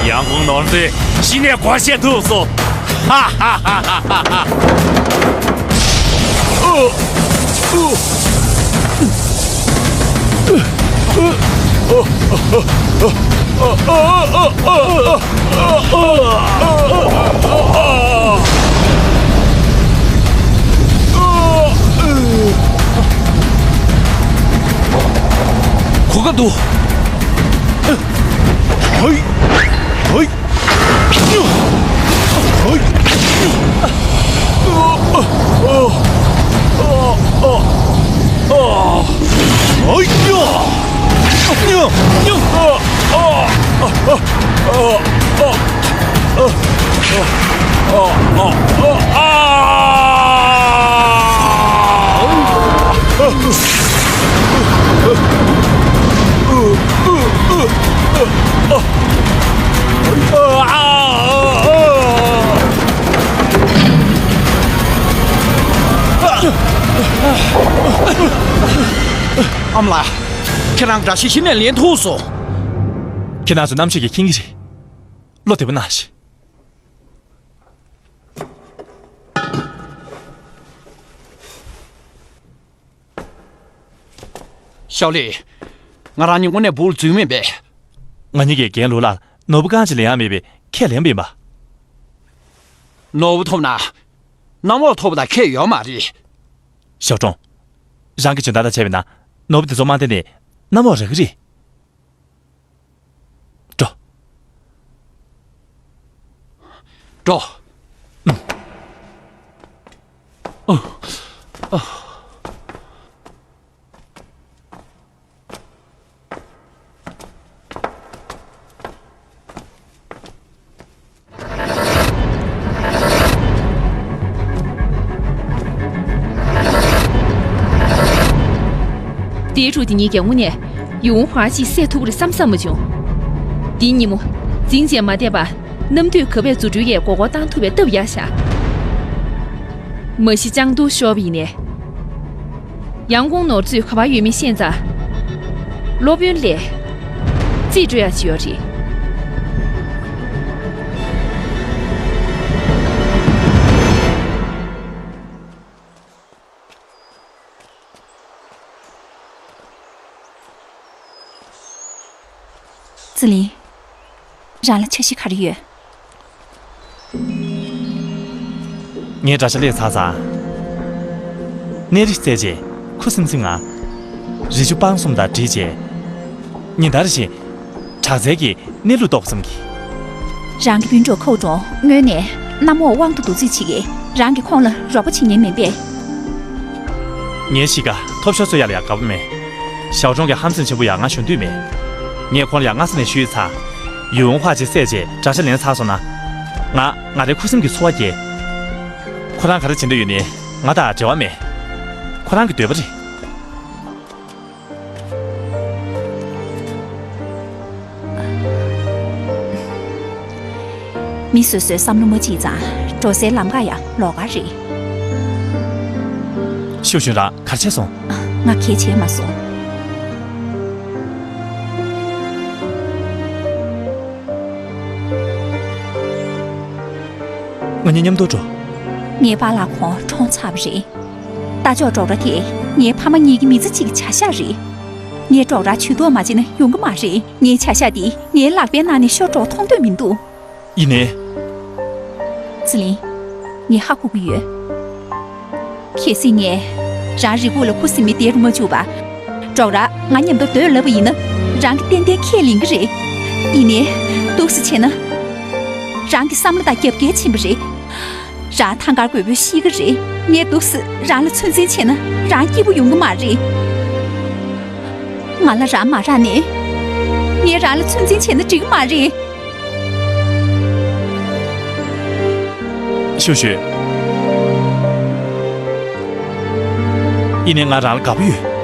ཡང་ཁོང་ནོར་རྫི་གཞི་ནས་སྒོ་ཕྱེ་ཐུབ་སོང་། ཧ་ཧ་ཧ་ཧ་ཧ། གོ་སྐབས་འདུག། ཧོ། ཧོ། ཨ་མ་ལགས། ཁྱེད་རང་དགྲ་ཤ་གཞི་ནས་ལེན་ཐུབ་སོང་། ཁྱེད་རང་ཚོ་རྣམ་དཔྱོད་ཀྱིས་མཁྱེན་གྱི་རེད། བློ་བདེ་པོ་གནང་ཞིག། ཤའོ་ལི། ང་རང་གཉིས་དངོས་གནས་བུ་ལ་རྫུན་མིན་པས། ང་གཉིས་ཀྱིས་རྒན་ལུའུ་ལགས་ནོར་བུ་རྐང་གཅིག་ལེན་ཡག་མེད་པའི་ཁས་ལེན་པ་ཡིན་པ། ནོར་བུ་ཐོབ་ན། གནམ་འོག་ཐོབ་པ་དང་ཁྱད་ཡོད་མ་རེད། ཞའོ་ཀྲུང་། རང་གི་འཇོན་ཐང་དང་བྱས་པ་ཡིན་ན་ནོར་བུ་དེ་ཚོ་མ་བསྟན་ནས་གནམ་འོག་རག་གི་རེད། འགྲོ། འགྲོ། ཏེ་ཀྲུའུ་དེ་གཉིས་ཀྱིས་དངོས་གནས་ཡུང་ཧྭ་གཅིག་བསད་ཐུབ་ཀྱི་རེད་བསམ་བསམ་མ་བྱུང་། དེ་ཉིན་མོ་འཛིང་བྱས་མ་བསྡད་པ། གནམ་དུས་ག་བས་རྫུ་འཕྲུལ་ཡས་མགོ་སྐོར་བཏང་ཐུབ་པའི་སྟབས་ཡག་ཤག། མ་གཞི་ལྕང་ཏུའུ་ཤོར་བ་ཡིན་ནའི། ཡང་ཁོང་ནོར་རྫུས་ག་པར་ཡོད་མེད་ཤེས་ཙང་། སློབ་དཔོན་ལས་རྩིས་སྤྲོད་ཡག་ཅིག་ཡོད་རེད། ཙི་ལིན། རང་ལ་འཆར་གཞི་ག་རེ་ཡོད། ངས་དགྲ་ཤ་ལེན་ཚར་ཙང་། གནས་རི་བཙལ་རྗེས་ཁུ་སིམ་སིམ་ངང་། རི་ཆུ་སྤང་གསུམ་དང་སྒྲིལ་རྗེས། ཉིན་ལྟར་བཞིན། དྲག་རྩལ་གྱི་གནས་ལུགས་རྟོགས་བསམ་གྱིས། རང་གི་སྤུན་གྲོགས་ཁོའུ་ཀྲུང་སྔོན་ནས་གནམ་འོག་དབང་དུ་བསྡུ་རྩིས་བྱེད་ཀྱིས་རང་གིས་ཁོང་ལ་རོགས་པ་བྱེད་ཉན་མིན་པས། ངའི་གཤིས་ཀ་ཐོབ་ཤོར་རྩོད་ཡག་ལ་ཡང་དགའ་པོ་མེད། ཞའོ་ཀྲུང་གི་ཧམ་སེམས་ཆེན་པོ་ཡང་ང་ཞོན་འདོད་མེད། ངས་ཁོང་ལ་ཡང་སྔ་ས་ནས་ཞུས་ཚར། ཡུང་ཧྭ་གཅིག་བསད་རྗེས་དགྲ་ཤ་ལེན་ཚར་སོང་ན། ང་ང་རའི་ཁུ་སིམ་གྱི་འཚོ་བ་སྐྱེལ། ཁོ་རང་ག་རེ་བྱེད་འདོད་ཡོད་ནི་ང་དང་འབྲེལ་བ་མེད། ཁོ་རང་གི་འདོད་པ་རེད། མི་སོ་སོའི་བསམ་བློ་མ་གཅིག་ཙང་འགྲོ་སའི་ལམ་ཁ་ཡང་ལོགས་ཀ་རེད། ཤུ་ཞུན་རང་ག་རེ་བྱས་སོང་། ང་གལ་ཆེ་མ་སོང་། ང་གཉིས་མཉམ་དུ་འགྲོ། ངའི་པཱ་ལགས་ཁོང་གྲོངས་ཚར་བ་རེད། རྟ་མཆོག་ཌོག་ཊར་དེ་ངའི་ཕ་མ་གཉིས་ཀྱི་མི་ཚེ་གཅིག་གི་བྱ་གཞག་རེད། ངས་ཌོག་ཊར་ཇུས་གཏོགས་མ་བྱས་ན་ཡོང་གི་མ་རེད། ངའི་བྱ་གཞག་འདི་ངའི་ལག་པའི་ནང་ནས་ཤོར་འགྲོ་མཐོང་འདོད་མི་འདུག། ཡིན་ནའི། ཚེ་ལིང་། ངས་ཧ་གོ་གི་ཡོད། གལ་སྲིད་ངས་རང་རི་ཁུག་ལ་ཁུ་སིམ་མེར་བསྡད་རུ་མ་བཅུག་པར། ཌོག་ཊར་ང་མཉམ་དུ་སྡོད་ལབ་པ་ཡིན་ན། རང་གིས་ཏན་ཏན་ཁས་ལེན་གྱི་རེད། ཡིན་ནའི། འདུག་སེ་བྱས་ན། རང་གི་བསམ་བློ་དང་རྒྱབ་འགལ་ཕྱིན་པ་རེད། རང་ཐང་དཀར་རྒོད་པོས་ཤི་གི་རེད། ངས་འདུག་སེ་རང་ལ་ཚོད་འཛིན་བྱས་ན་རང་སྐྱིད་པོ་ཡོང་གི་མ་རེད། ང་ལ་རང་མ་རག་ནའི། ངས་རང་ལ་ཚོད་འཛིན་བྱས་ན་འགྲིག་གི་མ་རེད། ཤོ་ཤོ། ཡིན་ནའི་ང་རང་ལ་དགའ་པོ་ཡོད།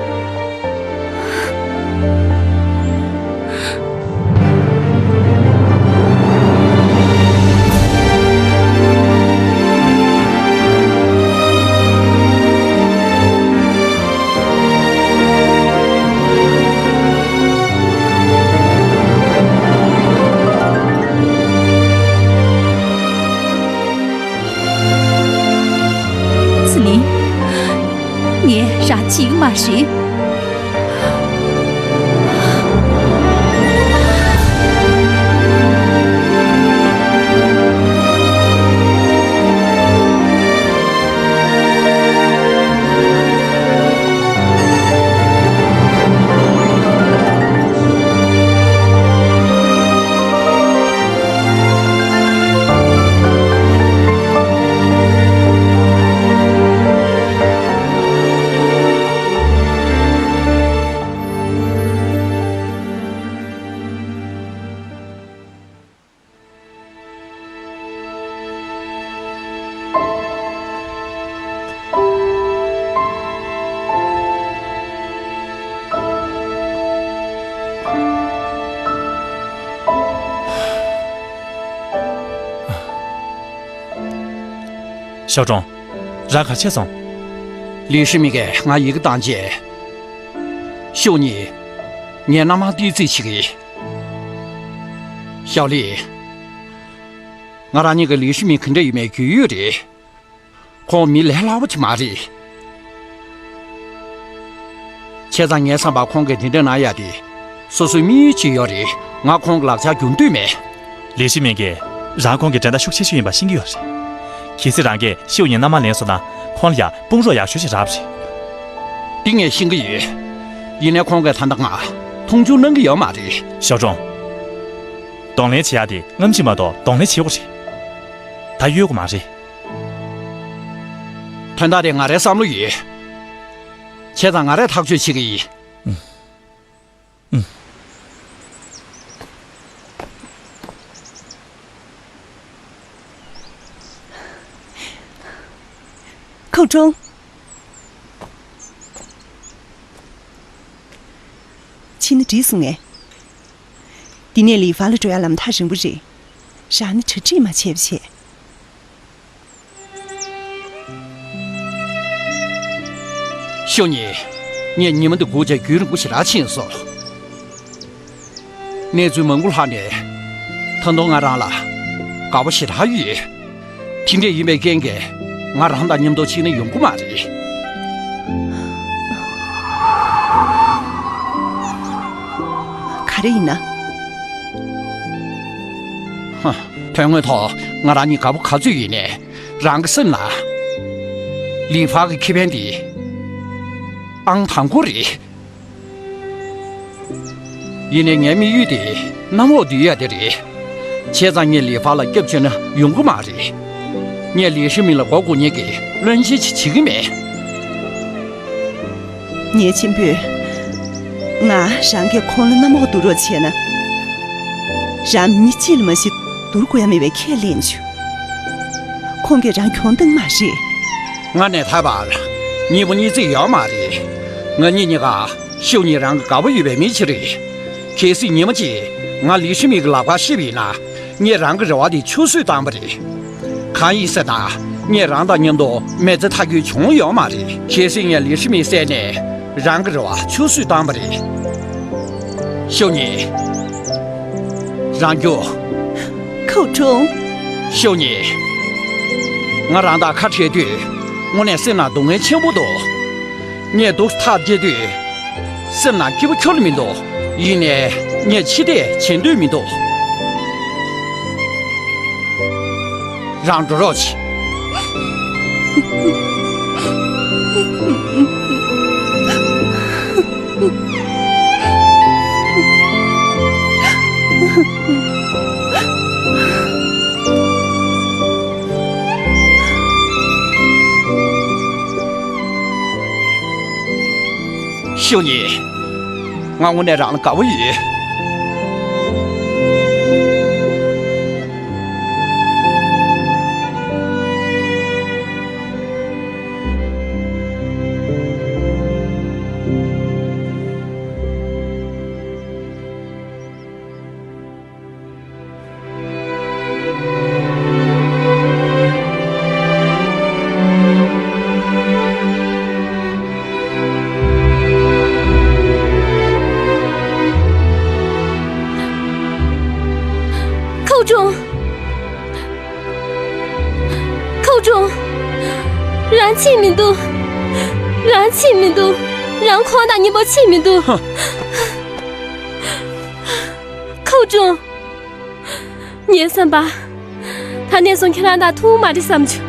ཚེ་ལིང་། ངས་རང་བརྗེད་ཀྱི་མ་རེད། ཞའོ་ཀྲུང་། རང་ག་བྱས་སོང་། ལི་ཧྲི་མིང་གིས་ང་ཡི་གེ་བཏང་རྗེས། ཤོ་ཉི། ངའི་མནའ་མར་ཏོག་ཙམ་བྱེད་ཀྱི་ཡིན། ཞའོ་ལི། ང་རང་གཉིས་ཀྱི་ལི་ཧྲི་མིང་ག་འདྲ་ཡིན་མིན་རྒྱུས་ཡོད་རེད། ཁོང་མི་ལས་སླ་པོ་ཅིག་མ་རེད། བྱས་ཙང་ངའི་བསམ་པར་ཁོང་གིས་དེ་འདྲ་གནང་ཡག་དེ། སོ་སོའི་དམིགས་ཡུལ་ཅིག་ཡོད་རེད། ང་ཁོང་གི་ལག་ཆར་འགྱུར་འདོད་མེད། ལི་ཧྲི་མིང་གིས་རང་ཁོང་གི་འགྲན་ཟླ་ཤུགས་ཆེ་ཤོས་ཡིན་པ་ཤེས་ཀྱི་ཡོད་རེད། གལ་སྲིད་རང་གིས་ཤོ་ཉིའི་མནའ་མ་ལེན་སོང་ན་ཁོང་ལ་ཡང་དཔུང་རོགས་ཡག་ཤོས་ཤིག་རག་པ་རེད། འདི་ངས་ཤེས་ཀྱི་ཡོད། ཡིན་ནའི་ཁོང་གིས་ད་ལྟ་ང་མཐོང་ཆུང་གནང་གི་ཡོད་མ་རེད། ཞའོ་ཀྲུང་། གདོང་ལེན་བྱེད་ཡག་དེ་རྔམ་བརྗིད་མ་གཏོགས་གདོང་ལེན་བྱེད་དགོས་རེད། ད་གཡོལ་དགོས་མ་རེད། དོན་དག་དེ་ང་རའི་བསམ་བློ་ཡིན། བྱས་ཙང་ང་རས་ཐག་གཅོད་བྱེད་ཀྱི་ཡིན། ཁོ་ཀྲུང་། ཕྱིན་ན་འགྲིག་སོང་ངས། འདི་ནས་ལི་ཧྥ་ལ་འགྲོ་ཡ་ལམ་ཐག་རིང་པོ་རེད། རང་ནི་གྲ་སྒྲིག་མ་བྱས་པ་བྱས། ཤོ་ཉི། ངས་ཉི་མ་འདི་སྒུག་བྱས་རྒྱུན་རིང་པོ་ཞེ་དྲག་ཕྱིན་སོང་། གནས་ཚུལ་མང་པོ་ལྷག་ནས། ད་དུང་ང་རང་ལ་དགའ་པོ་ཞེ་དྲག་ཡོད། དེ་འདྲ་ཡིན་པའི་རྐྱེན་གྱིས་ང་རང་དང་མཉམ་དུ་ཕྱིན་ན་ཡོང་གི་མ་རེད། ག་རེ་ཡིན་ན། ཧ། དོན་དངོས་ཐོག་ང་རང་གཉིས་དགའ་པོ་ག་ཚོད་ཡིན་ནའི། རང་གི་སེམས་ལ། ལི་ཧྥ་གི་ཁེ་ཕན་འདི། ཨང་དང་པོ་རེད། ཡིན་ནའི་ངའི་དམིགས་ཡུལ་དེ་གནམ་འོག་འདུལ་ཡ་དེ་རེད། བྱས་ཙང་ངས་ལི་ཧྥ་ལ་སྐྱབས་བཅོལ་ན་ཡོང་གི་མ་རེད། ངས་ལི་ཧྲི་མིང་ལ་མགོ་སྒུར་མཁན་གྱི་བློན་ཆེན་ཞིག་བྱེད་ཀྱི་མེད། ཉེ་ཆེན་པོས། ང་རང་གིས་ཁོང་ལ་གནམ་འོག་བསྡུ་རོགས་བྱས་ན། རང་མི་གཅིག་ལ་མ་གཞི་བསྡུར་དགོས་ཡ་མེད་པའི་ཁས་ལེན་བྱུང་། ཁོང་གིས་རང་གྱོང་བཏང་མ་རེད། སྔར་ནས་ད་བར་གཉིས་པོ་གཉིས་བརྩེགས་ཡོད་མ་རེད། ང་གཉིས་གཉིས་ཀ་ཤོ་ཉི་རང་གི་དགའ་པོ་ཡོད་པའི་མི་ཞིག་རེད། གལ་སྲིད་ཉི་མ་གཅིག་ང་ལི་ཧྲི་མིང་གི་ལག་པར་ཤི་བ་ཡིན་ན། ངས་རང་གི་རེ་བ་དེ་ཆུད་ཟོས་བཏང་བ་རེད། གང་ཡིན་ཟེར་ན། ངས་རང་དང་མཉམ་དུ་མི་ཚེ་མཐའ་འཁྱོལ་བྱུང་ཡོད་མ་རེད། གལ་སྲིད་ངས་ལི་ཧྲི་མིང་བསད་ནས་རང་གི་རེ་བ་ཆུད་ཟོས་བཏང་བ་རེད། ཤོ་ཉི། རང་རྒྱུ། ཁོ་ཀྲུང་། ཤོ་ཉི། ང་རང་དང་ཁ་བྲལ་དུས་དངོས་གནས་སེམས་ནང་སྡུག་བསྔལ་ཆེན་པོ་འདུག་ངས་སྡུག་ཐག་བཅད་དུས། སེམས་ནང་སྐྱིད་པོ་ཁྱོན་ནས་མི་འདུག་ཡིན་ནའི་ངས་ཕྱི་བལྟས་བྱེད་འདོད་མི་འདུག་རང་འགྲོ་རོགས་བྱེད། ཤོ་ཉི། ང་དངོས་གནས་རང་ལ་དགའ་པོ་ཡོད། ཁོའུ་ཀྲུང་། ཁོའུ་ཀྲུང་། རང་ཚིག་མི་འདུག་རང་ཚིག་མི་འདུག་རང་ཁོང་དང་མཉམ་པོ་ཚིག་མི་འདུག་ཧ། ཁོའུ་ཀྲུང་། ངའི་བསམ་པ། ད་ནས་བཟུང་ཁྱེད་རང་དང་ཐུག་མ་རེད་བསམ་བྱུང་།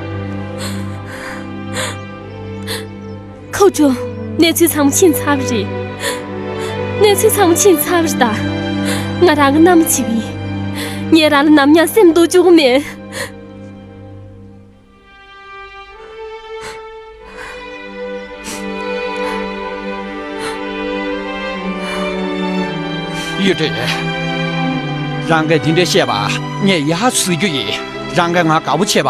ཁོའུ་ཀྲུང་། གནས་ཚུལ་ཚང་མ་ཕྱིན་ཚར་བ་རེད། གནས་ཚུལ་ཚང་མ་ཕྱིན་ཚར་བ་རེད་ད། ང་རང་གི་མནའ་མ་བྱེད་ཀྱི་ཡིན། ངས་རང་ལ་ནམ་ཡང་སེམས་སྡུག་བཅུག་གི་མེད། ཡུས་ཀྲེང་། རང་གིས་དེ་འདྲ་བཤད་པ་ངས་ཡག་ཤོས་ཟེར་རྒྱུ་ཡིན། རང་གིས་ང་དགའ་པོ་བྱས་པ།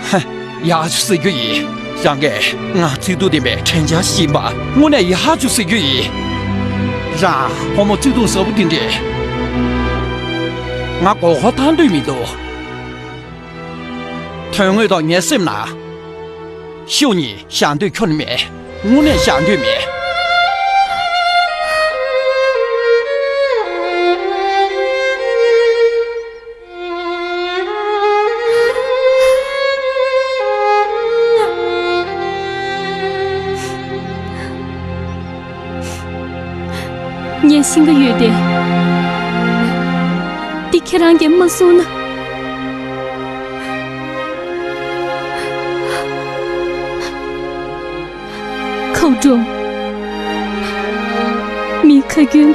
ཧ། ཡག་ཤོས་ཟེར་རྒྱུ་ཡིན། རང་གིས་ང་བརྩེ་དུང་ལྡན་པའི་དྲན་འཆར་ཞིག་ཡིན་པ་དངོས་གནས་ཡག་ཤོས་ཟེར་རྒྱུ་ཡིན། རང་བུ་མོ་བརྩེ་དུང་ཟབ་པོ་དེ་འདྲས། ང་མགོ་སྐོར་བཏང་འདོད་མི་འདུག་དོན་དངོས་ཐོག་ངའི་སེམས་ན། ཤོ་ཉི་བཞག་འདོད་ཁྱོན་ནས་མེད། དངོས་གནས་བཞག་འདོད་མེད། ངས་ཤེས་ཀྱི་ཡོད་དེ། འདི་ཁྱེད་རང་གིས་མ་གསུངས་ན། ཁོའུ་ཀྲུང་། མི་ཁ་རྒྱུན་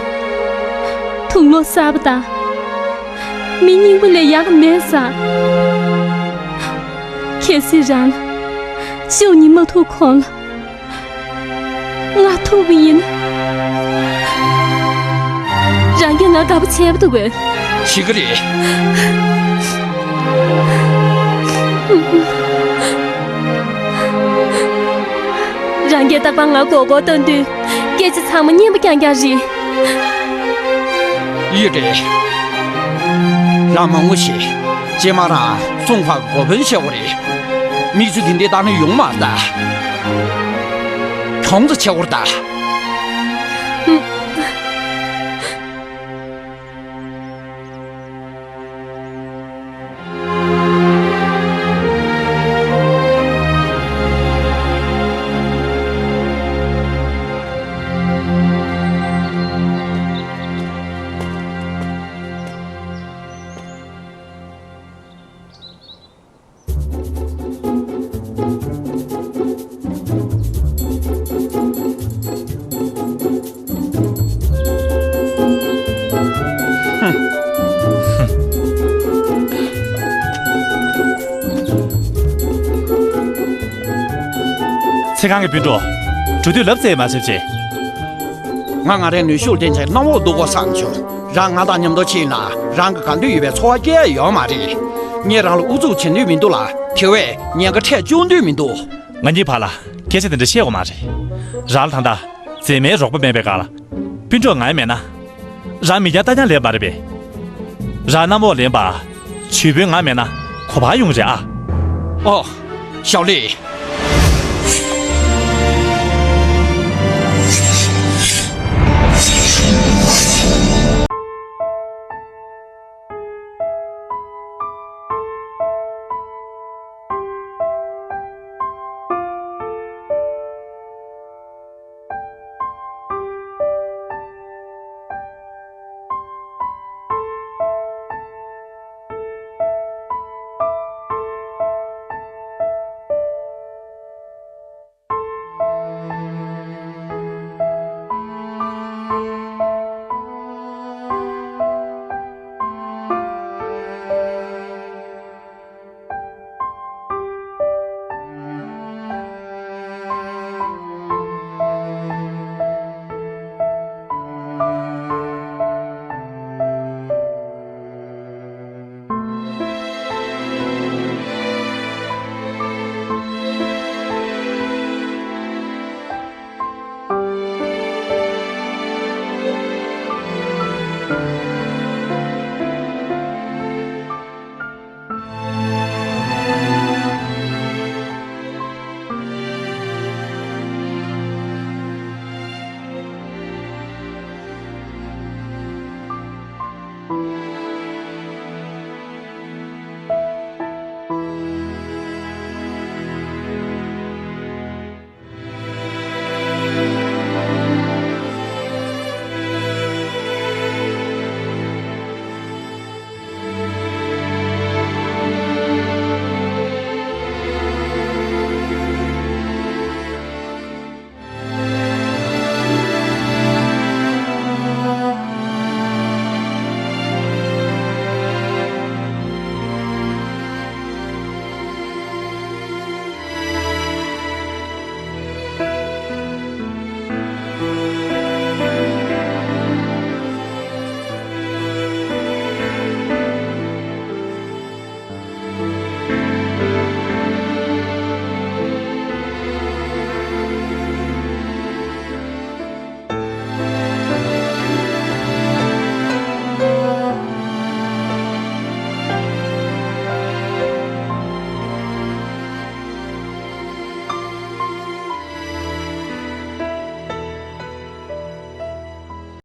དུག་ལོག་གསར་པ་དང་། མི་རྙིང་པ་ལས་ཡག་མེད་ས། གལ་སྲིད་རང་ལ་ཤོ་ཉི་མ་ཐུག་གོང་ལ། ང་ཐུག་པ་ཡིན་ན། རང་གིས་ང་དགའ་པོ་བྱས་པ་འདུག་གས། བྱེད་ཀྱི་རེད། རང་གིས་རྟག་པར་ང་མགོ་སྐོར་གཏོང་དུས་སྐད་ཆ་ཚང་མ་སྙན་པོ་རྐྱང་རྐྱང་རེད། ཡུས་ཀྲེང་། རང་མ་ངུ་ཞིག་རྗེས་མ་རང་སྲུང་འཁོར་གྱི་འགོ་དཔོན་བྱེད་དགོས་རེད། མིག་ཆུ་དེ་འདྲའི་བཏང་ན་ཡོང་མ་རེད་ད། གྱོང་ཙམ་ཆེ་བོར་ད། ཚེ་གང་གི་སྤུན་གྲོགས། གྲོས་བསྡུར་ལབ་ཙམ་མ་བྱེད་ཅེས། ང་ང་རའི་ནུས་ཤུགས་ལྡན་ཅིང་གནམ་འོག་འདུ་དགོས་བསམ་བྱུང་། རང་ང་དང་མཉམ་དུ་ཕྱིན་ན་རང་གི་དགའ་འདོད་ཡོད་པའི་ཚོར་བ་སྐྱེ་ཡ་ཡོད་མ་རེད། ངས་རང་ལ་ཨུ་ཚུགས་བྱེད་འདོད་མི་འདུག་ལ། དེ་བས་ཉེན་ཁ་འཕྲད་བཅུག་འདོད་མི་འདུག་ང་གཉིས་བར་ལ་སྐད་ཆ་དེ་འདྲ་བཤད་དགོས་མ་རེད། རང་ལ་ད་ལྟ་མཛེས་མའི་རོགས་པ་མེད་པའི་སྒང་ལ། སྤུན་གྲོགས་ང་མེད་ན། རང་མི་རྒྱང་ལྟ་རྐྱང་ལེན་པ་རེད་པས། རང་གནམ་འོག་ལེན་པ། ཇུས་དཔོན་ང་མེད་ན་ག་པར་ཡོང་རེད་ཨ། ཨོ། ཞའོ་ལི།